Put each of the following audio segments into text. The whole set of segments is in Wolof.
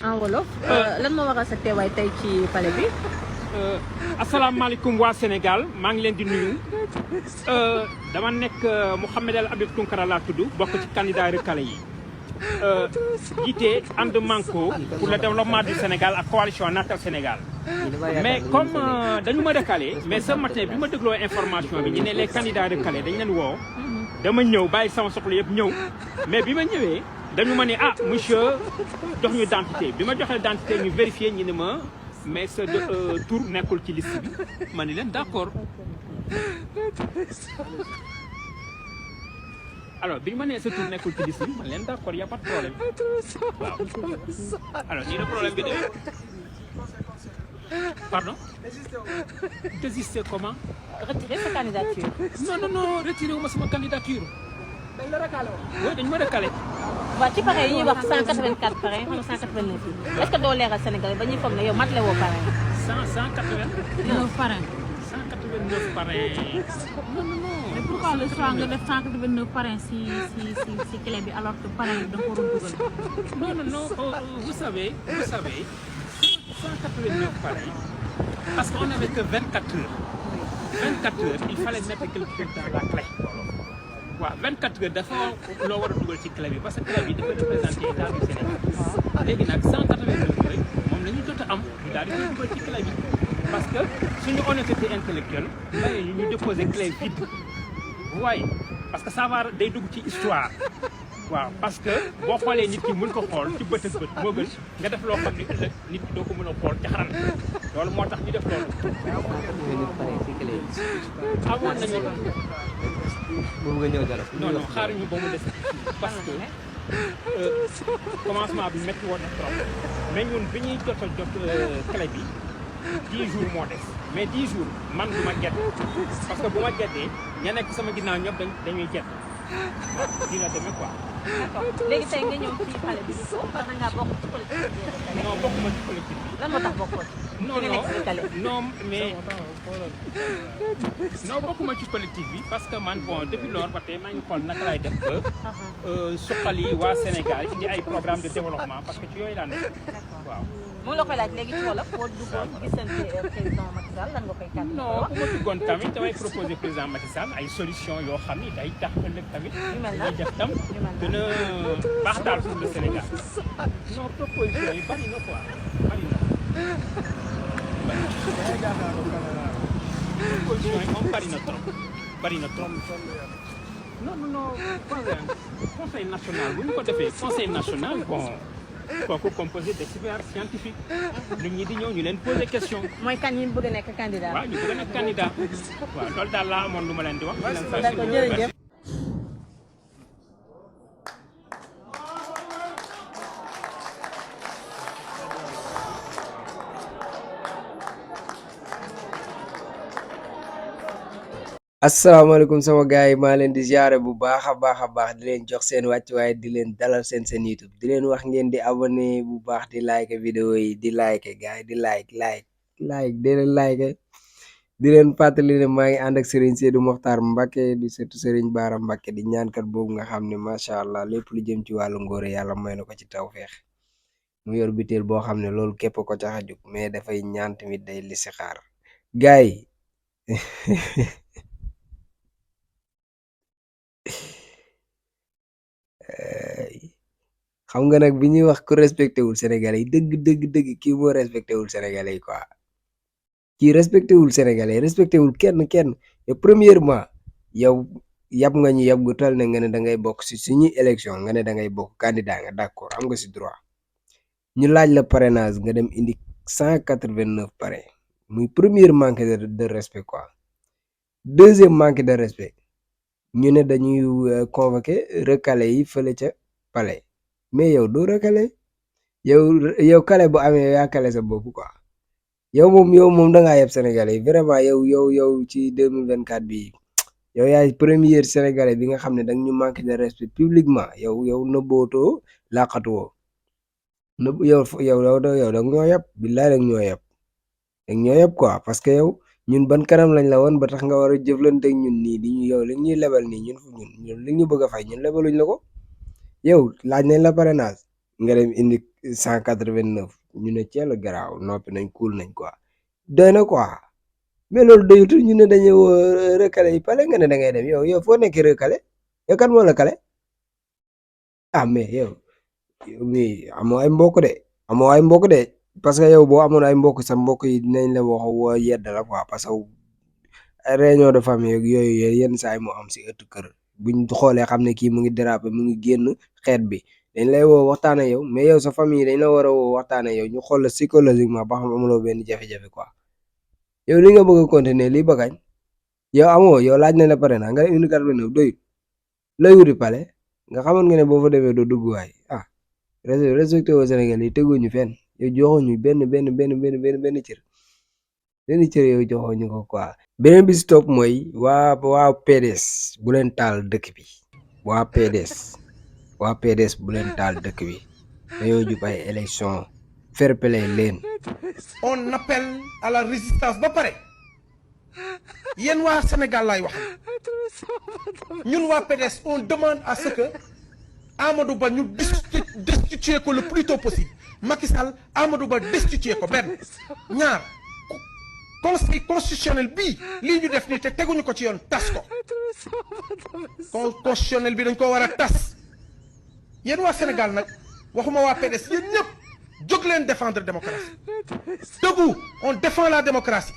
en wolof lan moo waral sa teewaay tey ci palais bi. asalaamaaleykum waa Sénégal maa ngi leen di nuyu dama nekk mohamed habib tounkara laa tudd bokk ci candidat recalé yi jiite ànd manko pour le développement du Sénégal ak coalition Nattal Sénégal. mais comme dañu ma recalé mais ce matin bi ma dégloo information bi ñu ne les candidats recalés dañ leen woo dama ñëw bàyyi sama soxla yëpp ñëw mais bi ma ñëwee dañu ma ne ah monsieur jox ñu identité bi ma joxee identité ñu vérifié ñu ne ma mais sa tour nekkul ci liste bi ma ne leen d'accord. alors bi ñu ma nee sa tour nekkul ci liste bi ma ne leen d'accord y a pas de problème waaw alors nii la problème bi demee. Pardon? Désister comment? Retirer sa candidature. Non, retiré wu ma sama candidature. dañ la recalé woon. oui dañ ma recalé. waaw ci parrain yi ñuy wax 184 parrain xam nga 189 yi est-ce que doo leeral Sénégalais ba ñuy foog ne yow matale woo parrain. 189 parrain. 189 parrain. non. mais pourquoi le choix nga def 189 parrain si clé bi alors que parrain yi da nga ko waroon dugal. non vous savez 189 parrain parce qu'on n'avait que 24 heures. 24 heures il fallait mettre quelque chose dans la clé. waaw 24 heures dafa loo war a dugal ci clé bi parce que clé bi dafa représenté état du Sénégal léegi nag 189 rek moom la ñu jot a am ñu daal di koy dugal ci clé bi parce que suñu honnêteté intellectuelle maye ñu déposer clé vide waaye parce que ça va day dugg ci histoire waaw parce que boo xoolee nit ki mën ko xool ci bët ak bët moo gën nga def loo xam ni ëllëg nit ki doo ko mën a xool ci xaram loolu moo tax ñu def loolu. amoon nañu boobu nga ñëw dara. non xaaruñu ba mu des parce que commencement bi métti woon na trop mais ñun bi ñuy jot clé bi 10 jours moo des mais 10 jours man du ma gedd parce que bu ma geddee ña nekk sama ginnaaw ñëpp dañuy gedd dina demee quoi. d'accord léegi tey nga ñëw ci palais bi di ko parce que nga bokk ci collectif bi. non bokkuma ci collectif bi. lan moo tax bokkoo ci. non bokkuma ci collectif bi parce que man bon depuis lors ba tey maa ngi xool naka laay def ba suqali waa Sénégal indi ay programme de développement parce que ci yooyu laa nekk waaw. moom la koy laaj léegi ci wolof boo duggoon gisante président Macky Sall lan nga koy kàddu. non bu ma duggoon tamit damay proposer président Macky Sall ay solution yoo xam ni day tax ëllëg tamit dañuy def tam gën a baax daal pour le Sénégal. non proposition yi bari na quoi bari na. proposition yi moom bari na trop non conseil national bu ñu ko defee conseil national bon kooku composé d'experts scientifiques nit ñi di ñëw ñu leen poser question. mooy kan ñi bëgg a nekk candidat. waaw ñu bëgg a nekk candidat waaw loolu daal laa amoon lu ma leen di wax. d'accord jërëjëf. asalaamaaleykum sama gars yi maa leen di ziare bu baax a baax di leen jox seen wàccuwaay di leen dalal seen YouTube di leen wax ngeen di abonné bu baax di like vidéo yi di like gars yi di like di leen like di leen fàttali ne maa ngi ànd ak Serigne Seydou Mokhtar Mbacke di seetu Serigne Bara Mbacke di ñaankat boobu nga xam ne macha allah lépp lu jëm ci wàllu ngóore yàlla may na ko ci tawfeex mu yor biteel boo xam ne loolu képp ko tax a jóg mais dafay ñaan tamit day listixaar gars yi xam nga nag bi ñuy wax ko respecté wul Sénégalais yi dëgg kii moo respecté wul Sénégalais yi quoi kii respecté wul Sénégalais respecté wul kenn et premièrement yow yab nga ñu yab gu tal ne nga ne da ngay bokk si suñuy élection nga ne da ngay bokk candidat nga d'accord am nga si droit ñu laaj la parrainage nga dem indi 189 parrain muy premier manque de respect quoi deuxième manque de respect ñu ne dañuy convoqué recalé yi fële ca palais mais yow doo recalé yow calé bu amee yaa calé sa bopp quoi yow moom da ngaa yeb Sénégalais yi vraiment yow ci 2024 bi yow yaay premier Sénégalais bi nga xam ne da ñu manqué de respect publiquement yow nëbbootoo laqatuwoo yow da ñoo yeb billaay da ñoo yeb quoi parce que yow ñun ban kanam lañ la woon ba tax nga war a jëflante ak ñun nii di ñu yow li ñuy lebal nii ñun li ñu bëgg a fay ñun lebaluñ la ko yow laaj nañ la parrainage nga dem indi 189 ñu ne ceel garaaw noppi nañ kuul nañ quoi doy na quoi mais loolu doyutul ñu ne dañuy recalé yi pale nga ne da ngay dem yow foo nekk recalé yow kan moo la kale ah mais yow mi amoo ay mbokk de parce que yow boo amoon ay mbokk sa mbokk yi dinañ la wax woo yedd la quoi parce que ay réunion de famille yooyu yenn saa yi mu am si ëttu kër buñ xoolee xam ne kii mu ngi déraper mu ngi génn xeet bi dañ lay woo waxtaan ak yow mais yow sa famille dañ la war a woo waxtaan ak yow ñu xool la psychologiquement ba xam amuloo benn jafe-jafe quoi yow li nga bëgg a continuer lii ba kañ yow amoo yow laaj na la pare na nga ne une 89 doyul lay wuti pale nga xamoon nga ne boo fa demee doo dugg waay respecté au Sénégal yi teguñu fenn yow joxoñu benn cër yow joxoñu ko quoi beneen bi si topp mooy waa PDS bu leen taal dëkk bi waa PDS bu leen taal dëkk bi dañoo jub ay élection fair play leen on appelle à la résistance ba pare yéen waa Sénégal laay wax ñun waa PDS on demande à ce que Amadou Ba ñu destituer ko le plus tôt possible Macky Sall Amadou Ba destituer ko benn ñaar conseil constitutionnel bii lii ñu def nii te teguñu ko ci yoon tas ko constitutionnel bi dañ ko war a tas yéen waa Sénégal nag waxuma waa PDS yéen ñëpp jóg leen défendre démocratie debout on défend la démocratie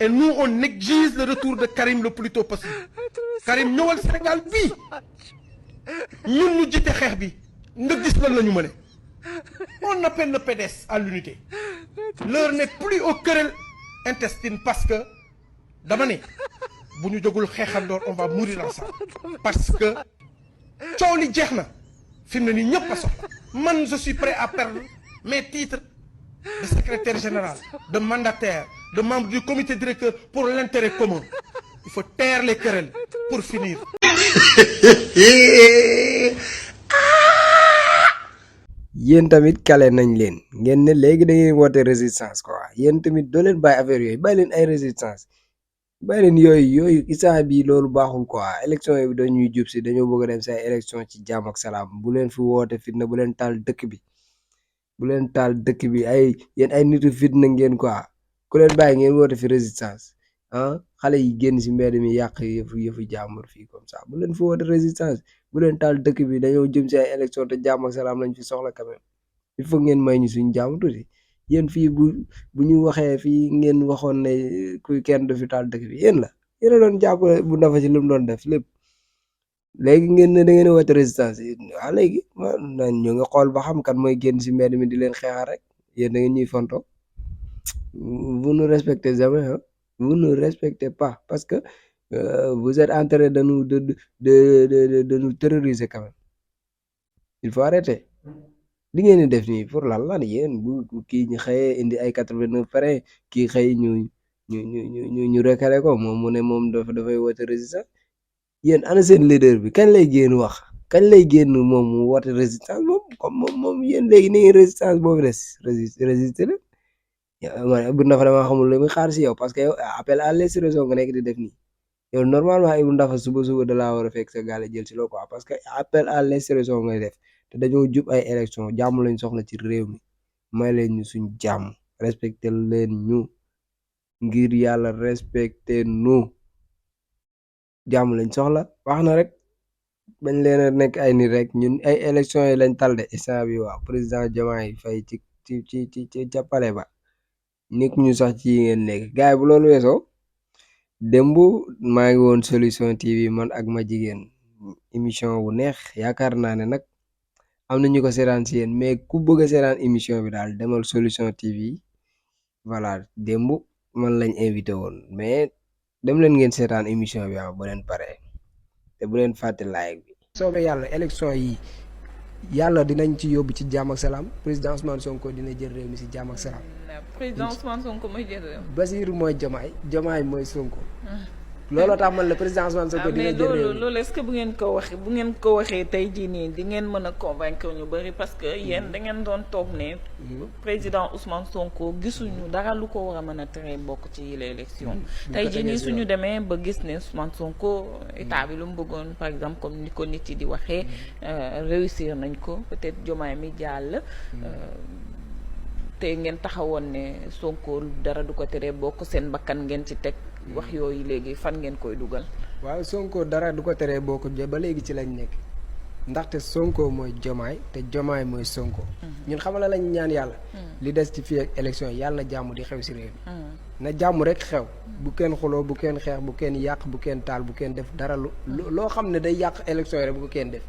et nous on exige le retour de Karim le plus tôt possible Karim ñëwal Sénégal bii ñun ñu jiite xeex bi nga gis lan la ñu mëne on appelle le PDS à l'unité l'heure n'est plus aux querelles intestines parce que dama ne bu ñu jógul xeexandoor on va mourir ensemble parce que coow li jeex na fi mu ne nii ñëpp a soxla man je suis prêt à perdre mes titres de secrétaire général de mandataire de membre du comité directeur pour l'intérêt commun il faut taire les querelles pour finir. yéen tamit kale nañ leen ngeen ne léegi da ngeen woote résistance quoi yéen tamit doo leen bàyyi affaire yooyu bàyyi leen ay résistance bàyyi leen yooyu instant bi loolu baaxul quoi élection yi dañuy jub si dañoo bëgg a dem si ay élection ci jàmm ak salaam bu leen fi woote fitna bu leen taal dëkk bi ay yéen ay nitu fitna ngeen quoi ku leen bàyyi ngeen woote fi résistance xale yi génn si mbedd mi yàq yëfu jàmbur fii comme ça bu leen fi woote résistance bu leen taal dëkk bi dañoo jëm si ay élection te jàmm ak salaam lañ fi soxla quand même il faut ngeen may ñu suñu jàmm tuuti yéen fii bu ñu waxee fii ngeen waxoon ne kuy kenn du fi taal dëkk bi yéen a doon jàpp bu ndafa ci lu mu doon def lépp léegi ngeen ne da ngeen woote résistance waaw léegi ñu nga xool ba xam kan mooy génn si mbedd mi di leen xeexal rek yéen da ngeen ñuy fonto vous ne respectez jamais vous ne respectez pas parce que vous êtes en train de nous terroriser quand même il faut arrêter li ngeen di def nii pour lan yéen bu kii ñu xëyee indi ay 89 pare kii xëy ñu recalé ko moom mu ne moom dafay woote résistance yéen ana seen leader bi kañ lay génn moom mu woote résistance moom yéen léegi ni résistance boobu résister la bu ndafa dama xamul lu muy xaar si yow parce que yow appel à l'insurrection nga nekk di def nii yow normalement Ibou Ndafa suba da laa war a fekk sa gaale jël si loo quoi parce que appel à l'insurrection ngay def te dañoo jub ay élection jàmm lañ soxla ci réew mi may leen ñu suñ jàmm respecté leen ñu ngir yàlla respecté nu jàmm lañ soxla wax na rek bañ leen a nekk ay nit rek ñun ay élection yi lañ tal de instant bi waaw président Diomaye Faye ci jàppale ba nit ñu sax ci ngeen nekk gars yi bu loolu weesoo démb maa ngi woon solution TV man ak ma jigéen émission bu neex yaakaar naa ne nag am na ñu ko seetaan si yéen mais ku bëgg a seetaan émission bi daal demal solution TV voilà démb man lañ invité woon mais dem leen ngeen seetaan émission bi bu leen pare te bu leen fàtte like bi. soobee yàlla élection yi yàlla dinañ ci yóbbu ci jàmm ak salaam président Ousmane Sonko dina jël réew mi si jàmm ak salaam. président Ousmane Sonko mooy jël réew. Basirou mooy Diomaye mooy Sonko. looloo tax man la président Ousmane Sonko dina mais jël réew mi. loolu est-ce que bu ngeen ko waxee tey jii nii di ngeen mën a convaincre ñu bëri parce que yéen da ngeen doon toog ne président Ousmane Sonko gisuñu dara lu ko war a mën a tere bokk ci yile élection tey jii nii suñu demee ba gis ne Ousmane Sonko état bi lu mu bëggoon par exemple comme ni ko nit yi di waxee réussir nañ ko peut-être Diomaye mi jàll te ngeen taxawoon ne Sonko dara du ko tere bokk seen bakkan ngeen ci teg wax yooyu léegi fan ngeen koy dugal. waaw Sonko dara du ko teree boo ko ba léegi ci lañ nekk ndaxte Sonko mooy Diomaye te Diomaye mooy Sonko. ñun xamala lañ ñaan yàlla. li des ci fii ak élection yàlla na jàmm di xew si réew mi. na jàmm rek xew bu kenn xuloo bu kenn xeex bu kenn yàq bu kenn taal bu kenn def dara loo xam ne day yàq élection yi rek bu ko kenn def.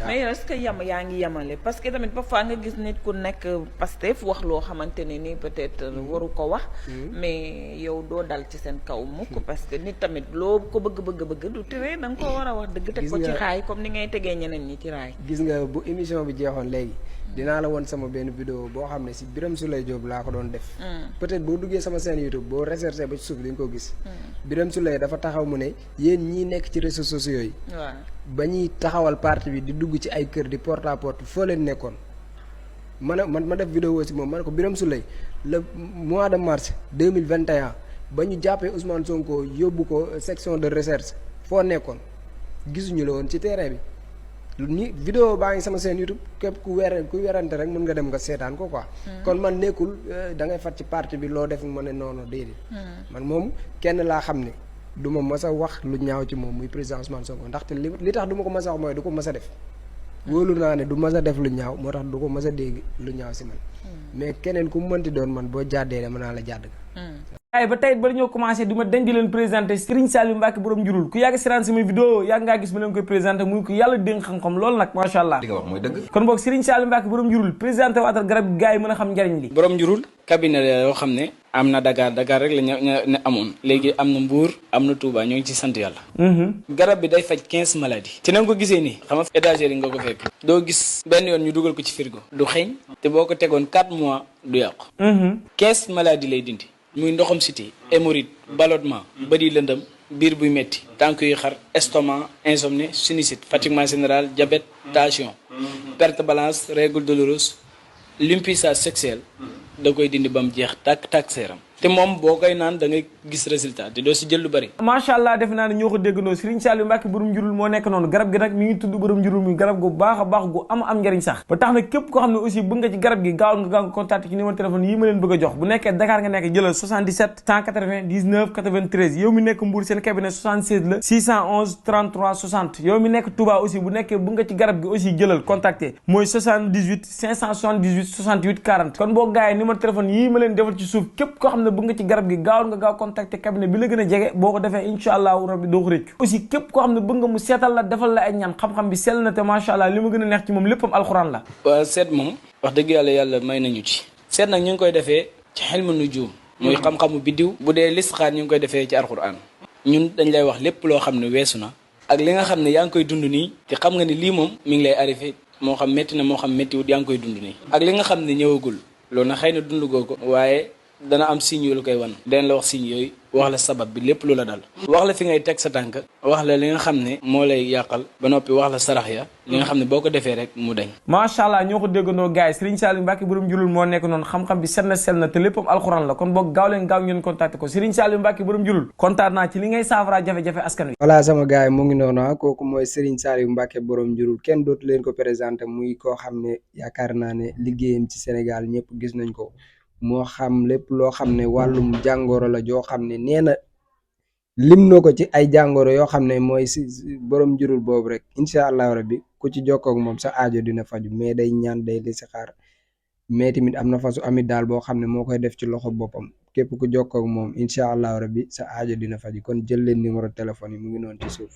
mais est-ce que yaa ngi yemale parce que tamit parfois nga gis nit ku nekk Pastef wax loo xamante ne ni peut-être waru ko wax. mais yow doo dal ci seen kaw mukk parce que nit tamit loo ko bëgg du tere da nga ko war a wax dëgg. teg ko ci raay comme ni ngay tegee ñeneen ñi ci raay. gis nga bu émission bi jeexoon léegi. dinaa la woon sama benn vidéo boo xam ne si Birame Souleye Diop laa ko doon def. peut-être boo duggee sama chaîne YouTube boo recherché ba ci suuf di nga ko gis. Birame Souleye dafa taxaw mu ne yéen ñii nekk ci réseaux sociaux yi. waaw ba ñuy taxawal parti bi di dugg ci ay kër di porte à porte foo leen nekkoon. ma def vidéo si moom ma ne ko Birame Souleye le mois de mars 2021 ba ñu jàppee Ousmane Sonko yóbbu ko section de recherche foo nekkoon gisuñu la woon ci terrain bi. ni vidéo baa ngi sama seen YouTube képp ku werante rek mën nga dem nga seetaan ko quoi. kon man nekkul da ngay fat ci parti bi loo def ma ne noonu déedéet. man moom kenn laa xam ne du ma mës a wax lu ñaaw ci moom muy président Ousmane Sonko ndaxte li tax du ma ko mës a wax mooy du ko mës a def. wóolu naa ne du mës a def lu ñaaw moo tax du ko mës a dégg lu ñaaw si man. mais keneen ku mu mënti doon man boo jàddee dama naa la jàdd ka. waaye ba tey ba ñoo commencé du ma dañ di leen présenté Serigne Saliou Mbacke borom njurul ku yàgg siraan sama vidéo yàgg ngaa gis ma leen koy présenté muy ko yàlla dénk xam-xam loolu nag macha allah. li nga wax mooy dëgg. kon boog Serigne Saliou Mbacke borom njurul présenté waatal garab gi gars yi mën a xam njariñ li. borom njurul cabinet la yoo xam ne am na Dakar rek la ñu amoon léegi am na Mbour am na Touba ñoo ngi ci sant yàlla. garab bi day faj 15 maladies. ci na nga ko gisee nii xam nga étagère yi nga ko fekk. doo gis benn yoon ñu dugal ko ci frigo. du xeeñ te boo ko tegoon 4 mois du yàqu. 15 maladies lay dindi. muy ndoxam cité hémorroïde ballonnement bëri lëndëm biir buy metti tànk yu xar estomac insomnie sinusite fatiguement général diabète tension perte balance règle douloureuse l'impuissance sexuelle da koy dindi ba mu jeex tàkk seeram te moom boo koy naan da ngay gis résultat te doo si jël lu bëri. macha allah def naa ne ñoo ko déggandoo Serigne Saliou Mbacke borom njurul moo nekk noonu garab gi nag mi ngi tudd borom njurul muy garab gu baax a baax gu am njariñ sax ba tax na képp koo xam ne aussi bëgg nga ci garab gi gaaw nga contacté ci numéro téléphone yi ma leen bëgg a jox bu nekkee Dakar nga nekk jëlal 77 180 19 93 yow mi nekk Mbour seen cabinet 76 la 611 33 60 yow mi nekk Touba aussi bu nekkee bëgg nga ci garab gi aussi jëlal contacté mooy 78 578 68 40 kon boo gaayee numéro téléphone yii ma leen defal ci suuf képp koo xam ne bëgg nga ci garab gi gaawal nga gaaw contacter cabinet bi la gën a jege boo ko defee incha allahu rabbi doo ko rëccu aussi képp koo xam ne bëgg nga mu seetal la defal la ay ñaan xam-xam bi sell na te macha allah li ma gën a neex ci moom léppam alxuraan la. waaw seet moom wax dëgg yàlla may nañu ci seet nag ñu ngi koy defee ci xilmu nujum muy xam-xamu biddiw bu dee listixaar ñu ngi koy defee ci alxuraan ñun dañ lay wax lépp loo xam ne weesu na ak li nga xam ne yaa ngi koy dund nii te xam nga ne lii moom mi ngi lay arrivé moo xam métti na moo xam méttiwut yaa ngi koy dund nii ak li nga xam ne ñëwagul loolu nag xëy na dund goo ko waaye dana am signe yu la koy wan den la wax signe yooyu wax la sabab bi lépp lu la dal wax la fi ngay teg sa tànk wax la li nga xam ne moo lay yàqal ba noppi wax la sarax ya li nga xam ne boo ko defee rek mu dañ macha allah ñoo ko déggandoo gars yi Serigne Saliou Mbacke borom njurul moo nekk noonu xam-xam bi sell na te léppam alxuraan la kon boog gaaw leen gaaw ngeen contacté ko Serigne Saliou Mbacke borom njurul kontaan naa ci li ngay saafara jafe-jafe askan wi. voilà sama gars yi mu ngi noonu kooku mooy Serigne Saliou Mbacke borom njurul kenn dootu leen ko présenté muy koo xam ne yaakaar naa ne liggéeyam ci Sénégal ñëpp gis nañ ko moo xam lépp loo xam ne wàllum jàngoro la joo xam ne nee na lim na ko ci ay jàngoro yoo xam ne mooy si borom njurul boobu rek incha allahu rabbi ku ci jokkoo ak moom sa aajo dina faju mais day ñaan day li si xaar mais tamit am na fasu amit daal boo xam ne moo koy def ci loxo boppam képp ku jokkoo ak moom incha allahu rabbi sa aajo dina faju kon jël leen numéro téléphone yi mu ngi noonu ci suuf.